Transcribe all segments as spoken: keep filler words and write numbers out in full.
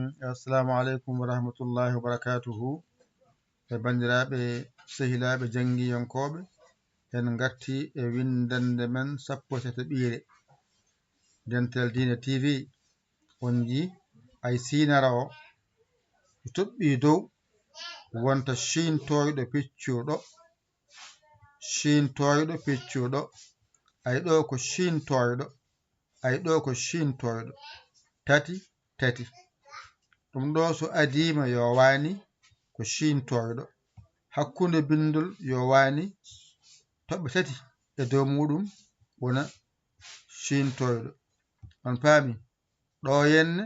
Assalamu aleykum wa rahmatullahi wa barakatuhu. E banndiraaɓe, sehilaaɓe, janngiyankooɓe, en ngartii e winndannde men sappo e tataɓiire. Dental Diine T V, on njii ay siinara o toɓɓii dow wonta ciintooyɗo piccuɗo, ciintooyɗo piccuɗo, ay ɗo ko ciintooyɗo, ay ɗo ko ciintooyɗo, tati, tati. Ɗum ɗo so adiima yo waani ko ciintooyɗo, hakkunde binndol yo waani toɓɓe tati e dow muuɗum wona ciintooyɗo. On paami? Ɗo henne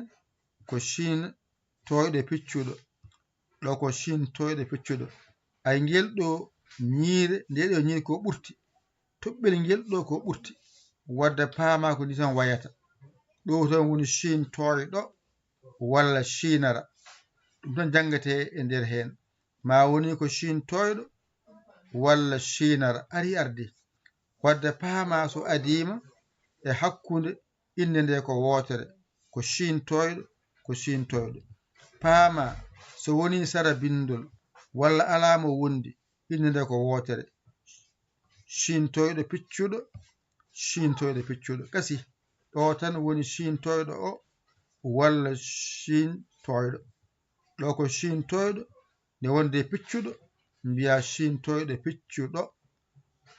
ko ciintooyɗo piccuɗo, ɗo ko ciintooyɗo piccuɗo. Ay ngel ɗo ñiire, nde ɗo ñiire ko ɓurti, toɓɓel ngel ɗo ko ɓurti, wadde paama ko ni tan wayata. Ɗo tan woni ciintooyɗo walla ciinara. Ɗum tan janngetee e nder heen. Ma woni ko ciintooyɗo walla ciinara. Ari ardi. Wadde paama so adiima e hakkunde innde nde ko wootere, ko ciintooyɗo, ko ciintooyɗo. Paama so woni sara binndol walla alaa mo wondi, innde nde ko wootere. Ciintooyɗo piccuɗo, ciintooyɗo piccuɗo. Kasi, ɗo tan woni ciintooyɗo o walla ciintooyɗo. Ɗo ko ciintooyɗo, nde wonde piccuɗo, mbiya ciintooyɗo piccuɗo.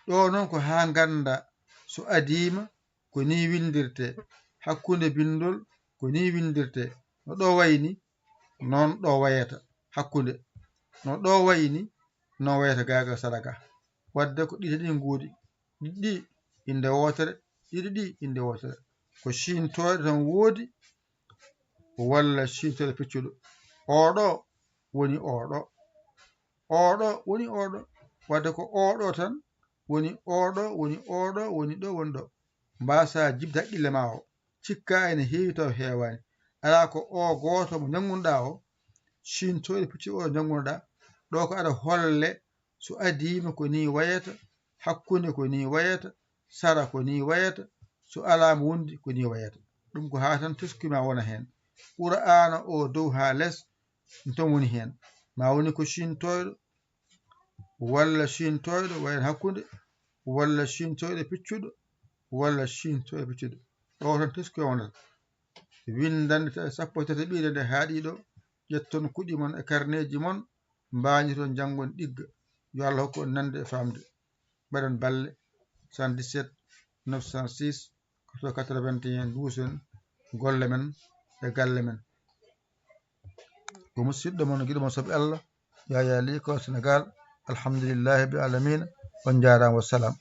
Ɗo noon ko haa ngannda so adiima ko ni winndirtee, hakkunde binndol ko ni winndirtee. No ɗo wayi ni, noon ɗo wayata hakkunde. No ɗo wayi ni, noon wayata gaaga sara ga. Wadde ko ɗiɗi ɗi ngoodi. Ɗiɗi ɗi innde wootere, ɗiɗi ɗi innde wootere. Ko ciintooyɗo tan woodi, walla ciintooyɗo piccuɗo. Oɗo woni oɗo. Oɗo woni oɗo. Wadde ko oɗo tan woni oɗo, woni oɗo, woni ɗo, woni ɗo. Mbaasa jibde haqqille ma o. Cikka ene heewi taw heewaani. Alaa ko o gooto mo njanngunoɗaa o, ciintooyɗo piccuɗo o njanngunoɗaa. Ɗo ko aɗa holle so adiima ko ni wayata, hakkunde ko ni wayata, sara ko ni wayata, so alaa mo wondi ko ni wayata. Ɗum ko haa tan teskude ma wona heen. Qur'aana o dow haa les, ɗum tan woni heen. Ma woni ko ciintooyɗo, walla ciintooyɗo wayata hakkunde, walla ciintooyɗo piccuɗo, walla ciintooyɗo piccuɗo. Ɗo tan teskude wonata. Winndannde ta-, sappo e tataɓiire nde haaɗi ɗo, ƴetton kuɗi mon e karneeji mon, mbañoton janngon ɗigga. Yo Allah hokku on nande e faamde. Mbaɗon balle soixante-dix-sept neuf cent six quatre-vingt-un douze, golle men e galle men. Ko musidɗo mon, giɗo mon, soɓe Allah, Yaya Ly ko Sénégal. Alhamdulillahi rabbil alamina. On njaaraama, wassalam.